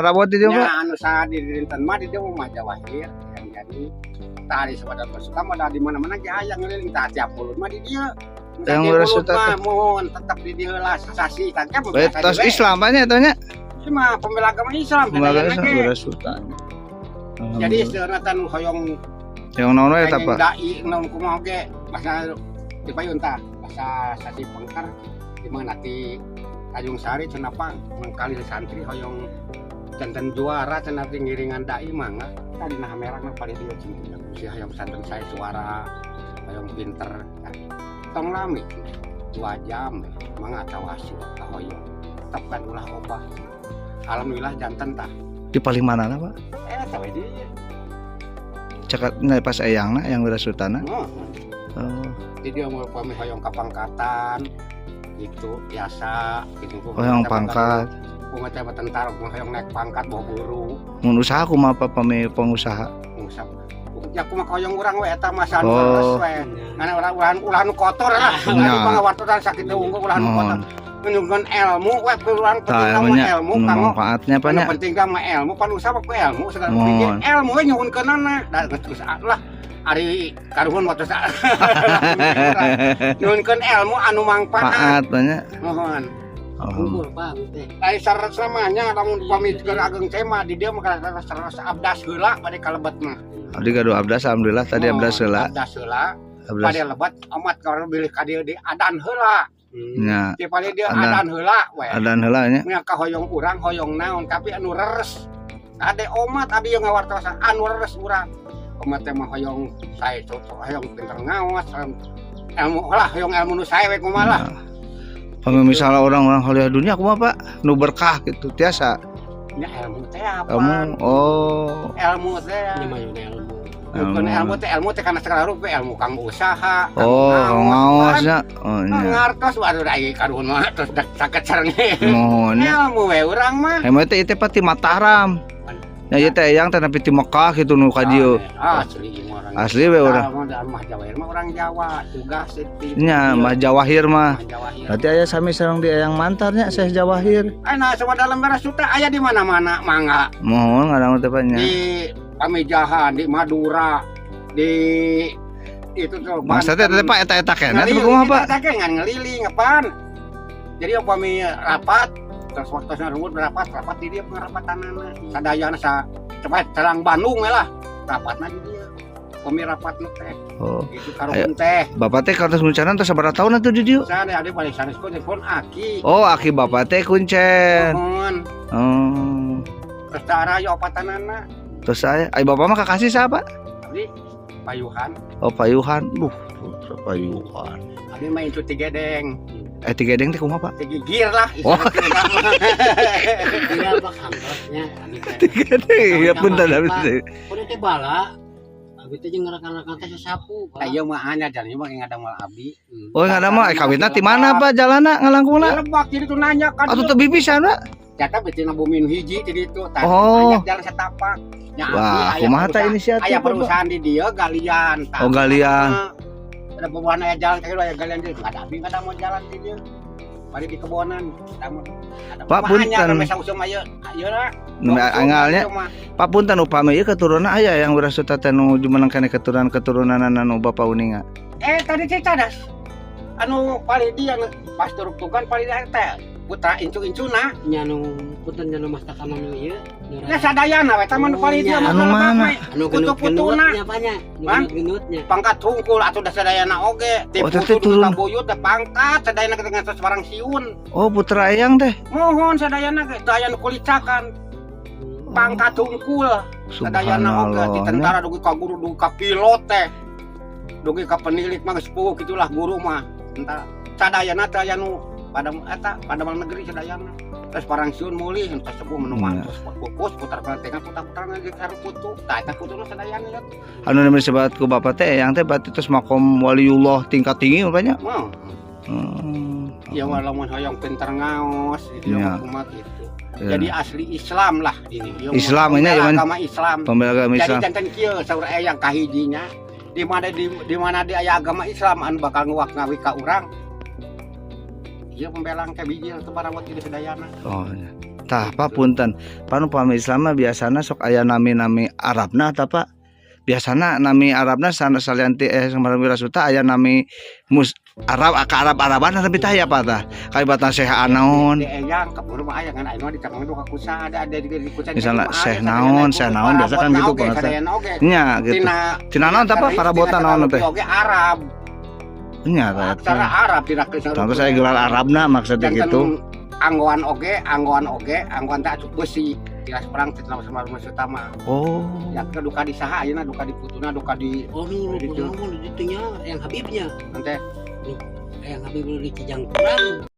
marawat di dieu, Pak? Nya anu saha di dinten mah di dieu mah Jawahir yang jadi tadi sebadan bersuka mah da di mana-mana ge aya ngeliling tah tiap mulut mah di dieu. Yang Tiap Wirasuta mulut mah teh. Mohon tetap di dieu lah sasih tah ge. Bae tos Islam nya eta nya. Ieu mah pembela agama Islam Pembela sadayana Islam ge. Wirasuta. Jadi istilahna teh nu hoyong yang naon we eta, pengen Pak? Dai naon kumaha ge bahasa di payun tah bahasa sasi pengker di mana ti Tanjung Sari cenah pang mangkali santri hoyong janten juara cenah ti ngiringan dai mangga tadi nah merah mah paling dieu cenah si hoyong pesantren saya suara hoyong pinter. Nah, tong lami 2 jam mangga tawasul kahoyong tetep kan ulah obah, alhamdulillah janten tah. Di paling mana, Pak? Eh, tahu di Cakat nah, pas eyangna yang Wirasutana. Oh. Oh. Jadi dia mau pami hoyong kapangkatan gitu biasa gitu. Hoyong pangkat. Kumaha teh tentara kumaha hoyong naik pangkat bawa guru. Mun usaha kumaha, Pak, pami pengusaha? Pengusaha ya kumaha hoyong urang we eta mah anu Oh. leres we ngan urang ulah ulah nu kotor lah. Nya. Ulah pangawartosan sakitu unggul ulah nu kotor Mohon. Nyungkeun ilmu we urang Tah penting mah ilmunya ilmu nu kanggo manfaatnya, Pak, anu nya. Penting mah ilmu pan usaha mah ku ilmu segala Mohon. pikir ilmu we nyuhunkeunana da geus lah ari karuhun waktu nyuhunkeun ilmu anu mangfaat. Manfaat banyak. Mohon. Alhamdulillah. Kumpul, Pak, teh. Ai syarat selamanya lamun pami keur ageng tema di dieu mah syarat abdas heula bade kalebet mah. Abdi gaduh abdas, alhamdulillah tadi abdas heula. Abdas heula. Abdas. Bade lebet omat kalau bilih ka dieu di adan heula. Nya, Di paling dia Adan. adan heula we. Adan heula nya. Nya kahoyong urang hoyong naon tapi anu reres. Ade omat abi yang ngawartosan anu reres urang. Omat teh mah hoyong sae hoyong pinter ngaos ilmu lah hoyong ilmu nu sae we kumaha lah. Nah. Kalau misalnya orang-orang kuliah dunia kumaha, Pak? Nu berkah gitu tiasa. Nya ilmu teh apa? Kamu oh. Ilmu teh. Nya mah ilmu. Bukan ilmu teh karena segala rupa ilmu kanggo usaha, Oh, kanggo ngaos nya. Oh nya. Ngartos waduh ai karuhun mah terus dak saket sareng. Mohon nya. Ilmu we urang mah. Emang teh ieu teh pati Mataram. Ya ieu teh eyang teh nepi ti Mekah gitu nu ka dieu. Ah, asli ieu mah orang. Asli we urang. Tah, mah Jawa mah orang Jawa, tugas di Nya Mah Jawahir mah. Mah Jawahir. Berarti aya sami sareng di eyang mantarnya Syekh Jawahir. Nah, sama dalam Wirasuta aya di mana-mana mangga. Mohon ngadang teh Pak nya. Di Pamijahan, di Madura, di itu tuh. Maksudnya teh Pak eta-eta keneh teh Ngeliling, kumaha, Pak? Eta teh ngan ngeliling apaan. Jadi upami rapat terus waktu ruwut rapat rapat di dia pengerapatanana. Sadayana sa cepat Serang Bandung we lah. Rapatna di dia. Upami rapat nu teh Oh. itu karuhun teh. Bapak teh kartos kuncanan tos sabaraha tahun atuh di dieu? Sana ada paling sanes pun pun aki. Oh, aki bapak teh kuncen. Mohon. Oh. Terus darah ya opatanana. Terus saya, ai bapak mah kakasih siapa? Abdi payuhan. Oh, payuhan. Duh, putra payuhan. Abdi mah itu tiga deng. Eh, tiga deng teh kumaha, Pak? Tiga gir lah. Oh. Tidak apa kantosnya abi teh. Tiga deng. Ya punten abdi teh. Kudu teh bala. Abi teh jeung rekan-rekan teh sasapu, Pak. Nah, ieu mah hanya jalan ieu mah ngadamel abdi. Oh, nggak mah eh, kawitna ti mana, Pak? Jalana ngalangkungna? Lebak jadi tuh nanya kan. Atuh teu bibisan, Pak. Jata betina bumi nu hiji jadi itu. Tah, Oh. nanya jalan setapak. Nya abdi Wah, aya kumaha tah inisiatif, aya Bapak? Perusahaan di dieu galian. Tah, Oh, galian. Ada pembuahan aya jalan kaki aya galian di ada abdi nggak ada mau jalan di dieu. Bari di kebonan. Ada mau ada Pak, kumaha nya, punten. rame sausum aya ayeuna. Nu angalnya Pak, punten upami ieu keturunan aya yang Wirasuta teh nu jumeneng keneh keturunan-keturunan anu Bapak uninga? Eh, tadi sih cadas. Anu paling dia pas turuk-tukan paling dia teh putra incu-incuna. Nya nu punten nya nu mastakan anu ieu. Nu Nya sadayana we tah mah nu paling dia Oh, mah anu lebak mana? we. Anu Putu-putuna. genut-genutnya Pak nya. Nu Pan? genut-genutnya. Pangkat hungkul atuh da sadayana oge. Ti Oh, teh putu turun. ka buyut da pangkat sadayana dengan sebarang siun. Oh, putra eyang teh. Mohon sadayana ge teu aya nu kulicakan. Pangkat hungkul sadayana oge di Subhanallah. tentara dugi ka guru dugi ka pilot teh. Dugi ka penilik mah geus puguh gitulah guru mah. Tentara sadayana teh aya nu pada eta pada negeri sadayana. Terus parang siun mulih entos sepuh menu Iya. terus pupus putar pelentengan putar putar di sareng putu. Tah eta putuna sadayana ya. Anu disebut ku bapak teh eyang teh berarti terus makom waliullah tingkat tinggi rupanya. Mah. Ya walaupun hoyong pinter ngaos gitu Iya. ya kumaha gitu. Ya. Jadi asli Islam lah ini. Ieu mah Islam nya, pembela ya, man. agama Islam. Pembela agama Jadi Islam. janten kieu saur eyang kahijinya di mana di aya agama Islam anu bakal nguak ngawi ka urang. Ieu pembelaan ke bijil teu barawat di sadayana. Oh, ya. Tah, Pak, punten. Pan upami Islam mah biasana sok aya nami-nami Arabna tah, Pak. Biasana nami Arabna sana salianti Semar Wirasuta aya nami mus Arab ka Arab-Araban tapi tah ya, Pak, tah. Kaibatan Syekh naon. Di eyang keburu mah aya, ngan ayeuna di Canggu duka kusaha ada di kusaha. Misalnya Syekh naon, Syekh naon, biasa kan gitu, Pak. Sadayana oge. Nya gitu. Tina Tina naon tah, Pak, parabotan naon teh? Oge Arab. Nya tah. Aksara Arab tidak. Tentu saya gelar Arabna maksudnya gitu. Anggoan oge, anggoan oge, anggoan teh acuk besi. Tilas perang teh sama Wirasuta mah. Oh. Ya ke duka di saha ayeuna, duka di putuna, duka di Oh, nu Gitu. nu di ditu nya yang Habibnya. Nanti Yang Habib nu di Cijangkurang.